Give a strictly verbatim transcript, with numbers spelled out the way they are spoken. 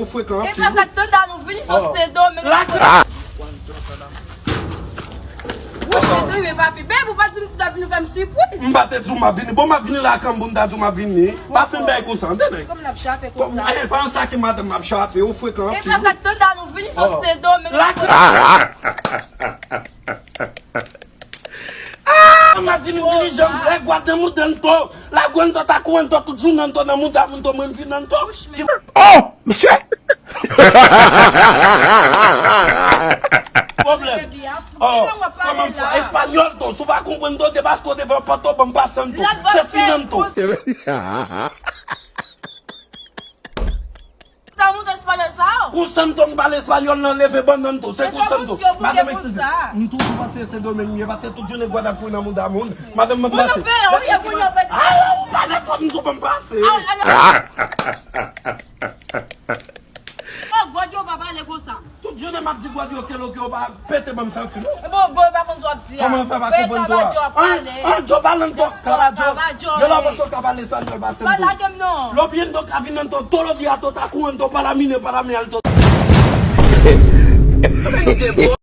Frekan anpil. E pa sa k sandal ou vini sot se do men. Wouch, mezanmi, men papi. Beb, ou pa di m si w t ap vini fè m sipriz. M pa te di w m ap vini. Bon, m ap vini la kanm pou m ta di w m ap vini. Pa fè m bagay konsa, tande. Kòm n ap chape konsa. Eh, pa ansa ke madanm m ap chape, ou frekan anpil. E pa sa k sandal ou vini sot se do men. Ah, m ap vini dirijan, lè gwa nan mouda n to. La gwa n to ta kouran to tout jounen n to nan mouda moun to mwen m vin nan to. Oh, mesye. Pwoblèm. Oh, kòman fè espanyòl to? Si w pa konprann to, depaske w devan pòt to, ban m pase n to. Se finan to. Sa w montre espanyòl sa yo? Konsann to m pale espanyòl nan leve bannann to. Se konsann to. Madanm, eskize. M toujou panse se Sendomeng m ye, paske tout jounen gwa t ap kouri nan mouda moun. Madanm, ban m pase. Ou pa nan kòd m tou ban m pase. Oh, God, yo pa pale konsa. Tout jounen m ap di God yo ke lo ke yo pa pete ban m santi non. E bon, bon, pa konn sa w ap di a. Kòman fè pa konprann to a? An, an, Djo pale n to, Kabajo. Yo la panse w ka pale espanyòl pase n to. Pa lage m non. Lo bien to ka vin nan to, todo dia to ta kouran to, para mí no, para mí alto.